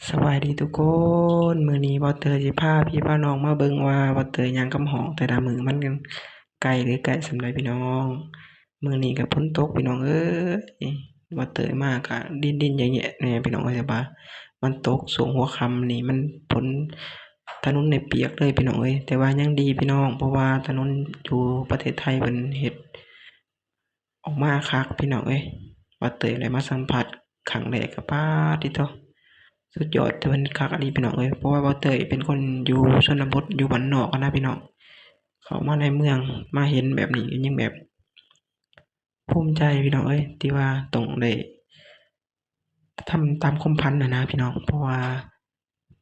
ສະບາຍດີທຸກຄົນ, ມື້ນີ້ບ່າວເຕີຍຊິພາພີ່ພານ້ອງມາເບິ່ງວ່າບ່າວເຕີຍຍ່າງກັບຫ້ອງແຕ່ລະມື້ມັນໄກຫຼືໃກ້ສ່ຳໃດພີ່ນ້ອງ. ມື້ນີ້ກໍຝົນຕົກພີ່ນ້ອງເອີຍ, ບ່າວເຕີຍມາກໍດິນໆແຍະໆແດ່ພີ່ນ້ອງເອີຍ, ແຕ່ວ່າມັນຕົກຊ່ວງຫົວຄ່ຳນີ້ ມັນຝົນ ຖະໜົນນີ້ປຽກເລີຍພີ່ນ້ອງເອີຍ. ແຕ່ວ່າຍັງດີພີ່ນ້ອງ ເພາະວ່າຖະໜົນຢູ່ປະເທດໄທເພິ່ນເຮັດ ອອກມາຄັກພີ່ນ້ອງເອີຍ. ບ່າວເຕີຍໄດ້ມາສຳຜັດຄັ້ງແລກກໍ ປາດຕິໂທ ສຸດຍອດ, ເພິ່ນຄັກອີ່ຫຼີພີ່ນ້ອງເອີຍ. ເພາະວ່າບ່າວເຕີຍເປັນຄົນຢູ່ຊົນນະບົດ ຢູ່ບ້ານນອກຫັ້ນນະພີ່ນ້ອງ, ເຂົ້າມາໃນເມືອງ ມາເຫັນແບບນີ້ກໍຍັງແບບພູມໃຈພີ່ນ້ອງເອີຍ, ທີ່ວ່າຕ້ອງໄດ້ ທຳຕາມຄວາມຝັນຫັ້ນນະພີ່ນ້ອງ. ເພາະວ່າ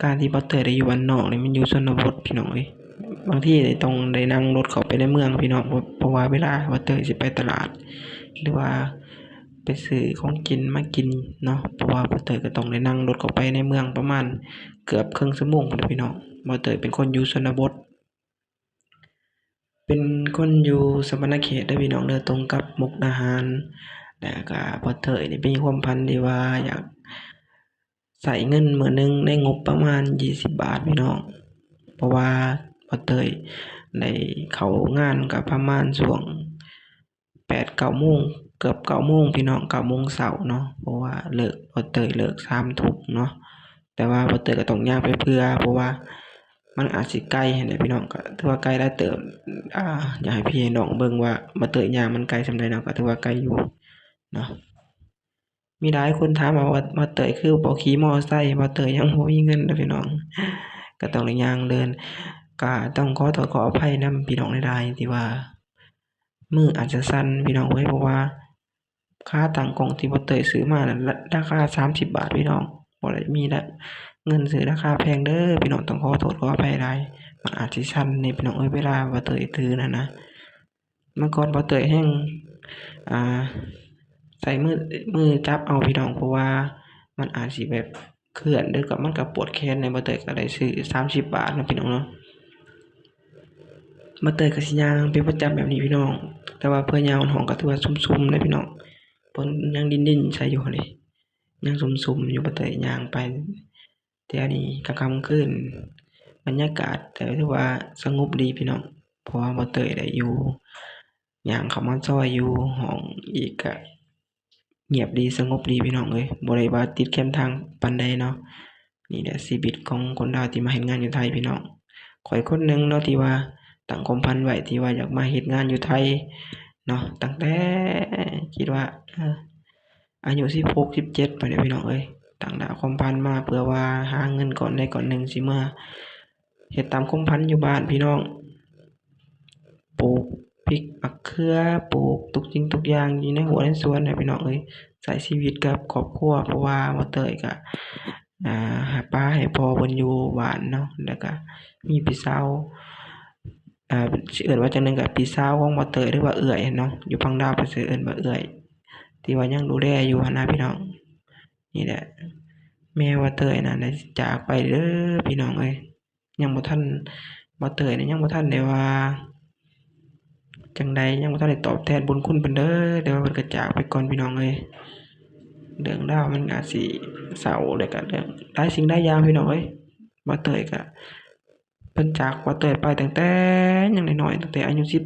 ການທີ່ບ່າວເຕີຍໄດ້ຢູ່ບ້ານນອກນີ້ ມັນຢູ່ຊົນນະບົດພີ່ນ້ອງເອີຍ, ບາງທີຕ້ອງໄດ້ນັ່ງລົດເຂົ້າໄປໃນເມືອງພີ່ນ້ອງ, ເພາະ ເພາະວ່າເວລາບ່າວເຕີຍຊິໄປຕະຫຼາດ ຫຼືວ່າໄປຊື້ຂອງກິນມາກິນເນາະ, ເພາະວ່າບ່າວເຕີຍກໍຕ້ອງໄດ້ນັ່ງລົດເຂົ້າໄປໃນເມືອງປະມານເກືອບເຄິ່ງຊົ່ວໂມງພຸ້ນແຫຼະພີ່ນ້ອງ. ບ່າວເຕີຍເປັນຄົນຢູ່ຊົນນະບົດ ເປັນຄົນຢູ່ສະຫວັນນະເຂດເດີພີ່ນ້ອງເດີ, ຕົງກັບມຸກດາຫານ. ແລ້ວກະບ່າວເຕີຍນີ້ມີຄວາມຝັນທີ່ວ່າຢາກໃຊ້ເງິນມື້ໜຶ່ງໃນງົບປະມານຊາວບາດພີ່ນ້ອງ, ເພາະວ່າບ່າວເຕີຍໄດ້ເຂົ້າງານກໍປະມານຊ່ວງ ແປດເກົ້າໂມງ ເກືອບເກົ້າໂມງພີ່ນ້ອງ, ເກົ້າໂມງເຊົ້າເນາະ, ເພາະວ່າເລີກ ບ່າວເຕີຍເລີກສາມທຸ່ມເນາະ. ແຕ່ວ່າບ່າວເຕີຍກໍຕ້ອງຍ່າງໄປເພື່ອ ເພາະວ່າມັນອາດຊິໄກຫັ້ນແຫຼະພີ່ນ້ອງ, ກໍຖືວ່າໄກຫຼາຍເຕີບ. ອາ ຢາກໃຫ້ພີ່ໃຫ້ນ້ອງເບິ່ງວ່າບ່າວເຕີຍຍ່າງມັນໄກສ່ຳໃດເນາະ, ກໍຖືວ່າໄກຢູ່ເນາະ. ມີຫຼາຍຄົນຖາມວ່າ ບ່າວເຕີຍຄືບໍ່ຂີ່ມໍເຕີໄຊ? ບ່າວເຕີຍຍັງບໍ່ມີເງິນເດີພີ່ນ້ອງ, ກໍຕ້ອງໄດ້ຍ່າງເດີນ. ກໍຕ້ອງຂໍໂທດຂໍອະໄພນຳພີ່ນ້ອງຫຼາຍໆ ທີ່ວ່າ ມືອາດຈະສັ່ນພີ່ນ້ອງເອີຍ, ເພາະວ່າຂາຕັ້ງກ້ອງທີ່ບ່າວເຕີຍຊື້ມານັ້ນ ລາ ລາຄາສາມສິບບາດພີ່ນ້ອງ, ບໍ່ໄດ້ມີລະເງິນຊື້ລາຄາແພງເດີພີ່ນ້ອງ. ຕ້ອງຂໍໂທດຂໍອະໄພຫຼາຍ, ມັນອາດຊິສັ່ນແດ່ພີ່ນ້ອງເອີຍ ເວລາບ່າວເຕີຍຖືນັ້ນນະ. ເມື່ອກ່ອນບ່າວເຕີຍແຮ່ງ ອ່າ ໃຊ້ມື ມືຈັບເອົາພີ່ນ້ອງ, ເພາະວ່າມັນອາດຊິແບບ ເຄື່ອນເດີ, ກໍມັນກໍປວດແຂນແດ່. ບ່າວເຕີຍກໍໄດ້ຊື້ສາມສິບບາດເນາະພີ່ນ້ອງເນາະ. ບ່າວເຕີຍກໍຊິຍ່າງເປັນປະຈຳແບບນີ້ພີ່ນ້ອງ, ແຕ່ວ່າເພື່ອຍ່າງຮອດຫ້ອງກໍຖືວ່າຊຸ່ມໆເດ້ພີ່ນ້ອງ, ເພິ່ນຍັງດິນໆໃສ່ຢູ່ຫັ້ນເດ, ຍັງຊຸ່ມໆຢູ່. ບ່າວເຕີຍຍ່າງໄປ ແຖວນີ້ກາງຄ່ຳກາງຄືນ ບັນຍາກາດກໍຖືວ່າສະຫງົບດີພີ່ນ້ອງ, ເພາະວ່າບ່າວເຕີຍໄດ້ຢູ່ ຍ່າງເຂົ້າມາຊອຍຢູ່ຫ້ອງອີກ ກະ ງຽບດີ ສະຫງົບດີພີ່ນ້ອງເອີຍ, ບໍ່ໄດ້ວ່າຕິດແຄມທາງປານໃດເນາະ. ນີ້ແຫຼະຊີວິດຂອງຄົນລາວທີ່ມາເຮັດງານຢູ່ໄທພີ່ນ້ອງ. ຂ້ອຍຄົນໜຶ່ງເນາະທີ່ວ່າຕັ້ງຄວາມຝັນໄວ້ທີ່ວ່າຢາກມາເຮັດງານຢູ່ໄທເນາະ, ຕັ້ງແຕ່ຄິດວ່າ ເອີ ອາຍຸສິບຫົກ ສິບເຈັດພຸ້ນແຫຼະພີ່ນ້ອງເອີຍ, ຕັ້ງໜ້າຄວາມຝັນມາເພື່ອວ່າຫາເງິນກ້ອນໃດກ້ອນໜຶ່ງ ຊິເມືອເຮັດຕາມຄວາມຝັນຢູ່ບ້ານພີ່ນ້ອງ. ປູກພິກໝາກເຂືອ ປູກທຸກສິ່ງທຸກຢ່າງຢູ່ໃນຮົ້ວໃນສວນນະພີ່ນ້ອງເອີຍ, ໃຊ້ຊີວິດກັບຄອບຄົວ ເພາະວ່າບ່າວເຕີຍກະ ອ່າ ຫາປາໃຫ້ພໍ່ເພິ່ນຢູ່ບ້ານເນາະ, ແລ້ວກະມີພີ່ສາວ ອ່າ ຊິເອີ້ນວ່າຈັ່ງໃດ ກະພີ່ສາວຂອງບ່າວເຕີຍ ຫຼືວ່າເອື້ອຍເນາະ, ຢູ່ຝັ່ງລາວເພິ່ນຊິເອີ້ນວ່າເອື້ອຍ ທີ່ວ່າຍັງດູແລຢູ່ຫັ້ນນະພີ່ນ້ອງ. ນີ້ແຫຼະ ແມ່ບ່າວເຕີຍນະໄດ້ຈາກໄປເດີພີ່ນ້ອງເອີຍ. ຍັງບໍ່ທັນ ບ່າວເຕີຍນີ້ຍັງບໍ່ທັນໄດ້ວ່າຈັ່ງໃດ, ຍັງບໍ່ທັນໄດ້ຕອບແທນບຸນຄຸນເພິ່ນເດີ, ແຕ່ວ່າເພິ່ນກໍຈາກໄປກ່ອນພີ່ນ້ອງເອີຍ. ເລື່ອງລາວມັນອາດຊິເສົ້າ ແລ້ວກໍເລື່ອງຫຼາຍສິ່ງຫຼາຍຢ່າງພີ່ນ້ອງເອີຍ. ບ່າວເຕີຍກໍ ເພິ່ນຈາກບ່າວເຕີຍໄປຕັ້ງແຕ່ຍັງນ້ອຍໆ, ຕັ້ງແຕ່ອາຍຸສິບ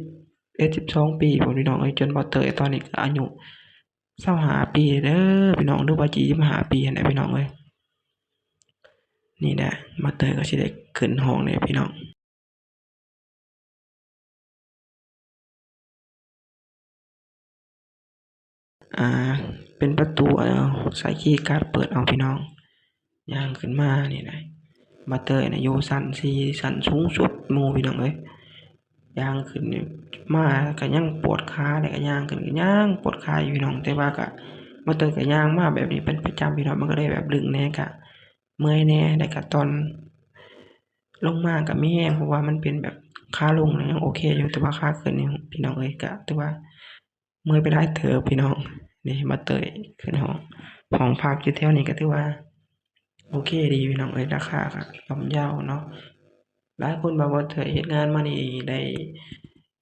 ເອັດ ສິບສອງປີພຸ້ນພີ່ນ້ອງເອີຍ, ຈົນບ່າວເຕີຍຕອນນີ້ກໍອາຍຸຊາວຫ້າປີເດີພີ່ນ້ອງ, ຫຼືວ່າສີ່ສິບຫ້າປີຫັ້ນແຫຼະພີ່ນ້ອງເອີຍ. ນີ້ແຫຼະ ບ່າວເຕີຍກໍຊິໄດ້ຂຶ້ນຫ້ອງແລ້ວພີ່ນ້ອງ. ອ່າ ເປັນປະຕູ ເອົາ ໃສ່ຄີກາດເປີດເອົາພີ່ນ້ອງ. ຍ່າງຂຶ້ນມານີ້ນະ ບ່າວເຕີຍນະຢູ່ຊັ້ນສີ່ ຊັ້ນສູງສຸດໝູ່ພີ່ນ້ອງເອີຍ. ຍ່າງຂຶ້ນນີ້ມາກໍຍັງປວດຂາ ແລ້ວກໍຍ່າງຂຶ້ນກໍຍັງປວດຂາຢູ່ພີ່ນ້ອງ, ແຕ່ວ່າກໍ ບ່າວເຕີຍກໍຍ່າງມາແບບນີ້ເປັນປະຈຳພີ່ນ້ອງ, ມັນກໍເລີຍແບບລຶ້ງແດ່ ກະເມື່ອຍແດ່, ແລ້ວກະຕອນລົງມາກໍມີແຮງ ເພາະວ່າມັນເປັນແບບຂາລົງນະຍັງໂອເຄຢູ່, ແຕ່ວ່າຂາຂຶ້ນນີ້ພີ່ນ້ອງເອີຍ ກໍຖືວ່າເມື່ອຍໄປຫຼາຍເຕີບພີ່ນ້ອງ. ນີ້ ບ່າວເຕີຍຂຶ້ນຫ້ອງ ຫ້ອງພັກຢູ່ແຖວນີ້ກໍຖືວ່າໂອເຄດີພີ່ນ້ອງເອີຍ, ລາຄາກໍຍ່ອມເຍົາເນາະ. ຫຼາຍຄົນວ່າ ບ່າວເຕີຍເຮັດງານມານີ້ໄດ້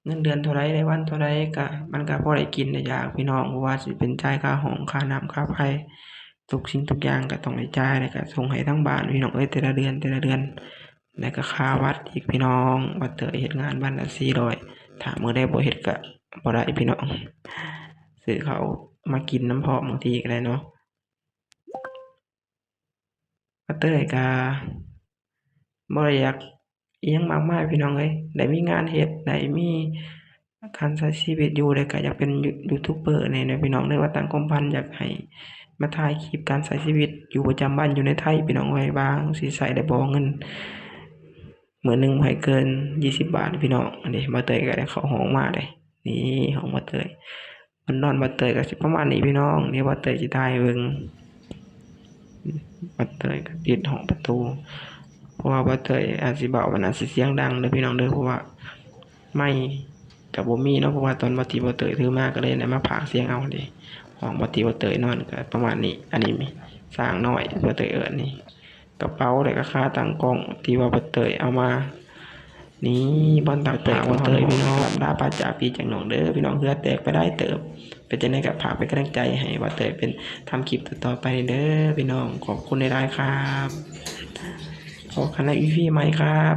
ເງິນເດືອນເທົ່າໃດ ໄດ້ວັນເທົ່າໃດ, ກະ ມັນກະພໍໄດ້ກິນໄດ້ຢາກພີ່ນ້ອງ, ບໍ່ວ່າຊິເປັນຈ່າຍຄ່າຫ້ອງ ຄ່ານ້ຳ ຄ່າໄຟ, ທຸກສິ່ງທຸກຢ່າງກໍຕ້ອງໄດ້ຈ່າຍ ແລ້ວກໍສົ່ງໃຫ້ທາງບ້ານ ພີ່ນ້ອງເອີຍ ແຕ່ລະເດືອນ ແຕ່ລະເດືອນ ແລ້ວກໍຄ່າວັດອີກ ພີ່ນ້ອງ. ບ່າວເຕີຍເຮັດງານວັນລະສີ່ຮ້ອຍ ຖ້າມື້ໃດບໍ່ເຮັດກໍບໍ່ໄດ້ ພີ່ນ້ອງ ຊື້ເຂົ້າມາກິນນຳພ້ອມ ບາງທີກໍໄດ້ເນາະ. ບ່າວເຕີຍກໍບໍ່ໄດ້ຢາກອີ່ຫຍັງມາກມາຍ ພີ່ນ້ອງເອີຍ ໄດ້ມີງານເຮັດ ໄດ້ມີການໃຊ້ຊີວິດຢູ່ ແລ້ວກໍຢາກເປັນຢູ ຢູທູບເບີແດ່ເນາະ ພີ່ນ້ອງເດີ. ວ່າຕັ້ງຄວາມຝັນຢາກໃຫ້ມາຖ່າຍຄລິບການໃຊ້ຊີວິດຢູ່ປະຈຳວັນຢູ່ໃນໄທ ພີ່ນ້ອງເອີຍ ວ່າເຮົາຊິໃຊ້ໄດ້ບໍ່ເງິນ ມື້ໜຶ່ງບໍ່ໃຫ້ເກີນຊາວບາດ ພີ່ນ້ອງ. ອັນນີ້ບ່າວເຕີຍກໍໄດ້ເຂົ້າຫ້ອງມາເດ້ ນີ້ຫ້ອງບ່າວເຕີຍ ບ່ອນນອນບ່າວເຕີຍກໍຊິປະມານນີ້ ພີ່ນ້ອງ. ດຽວບ່າວເຕີຍຊິຖ່າຍໃຫ້ເບິ່ງ ບ່າວເຕີຍກໍປິດຫ້ອງປະຕູ ເພາະວ່າບ່າວເຕີຍອາດຊິເວົ້າມັນອາດຊິສຽງດັງເດີ ພີ່ນ້ອງເດີ ເພາະວ່າໄມກໍບໍ່ມີເນາະ ເພາະວ່າຕອນບ່າວຕີບ່າວເຕີຍຖືມາກໍເລີຍໄດ້ມາພາກສຽງເອົາເດ້. ຫ້ອງບ່າວຕີບ່າວເຕີຍນອນກໍປະມານນີ້ ອັນນີ້ມີຊ້າງນ້ອຍ ບ່າວເຕີຍເອີ້ນນີ້ ກະເປົາ ແລ້ວກໍຂາຕັ້ງກ້ອງທີ່ວ່າບ່າວເຕີຍເອົາມາ ນີ້ບ່ອນຕາກຜ້າບ່າວເຕີຍ ພີ່ນ້ອງ. ລາພາຈາກພີ່ຈາກນ້ອງເດີ ພີ່ນ້ອງ ເຫື່ອແຕກໄປຫຼາຍເຕີບ. ເປັນຈັ່ງໃດກໍຝາກເປັນກຳລັງໃຈໃຫ້ບ່າວເຕີຍເປັນ ທຳຄລິບຕໍ່ໆໄປເດີ ພີ່ນ້ອງ. ຂອບຄຸນຫຼາຍໆຄັບ ພົບກັນໃນອີພີໃໝ່ຄັບ.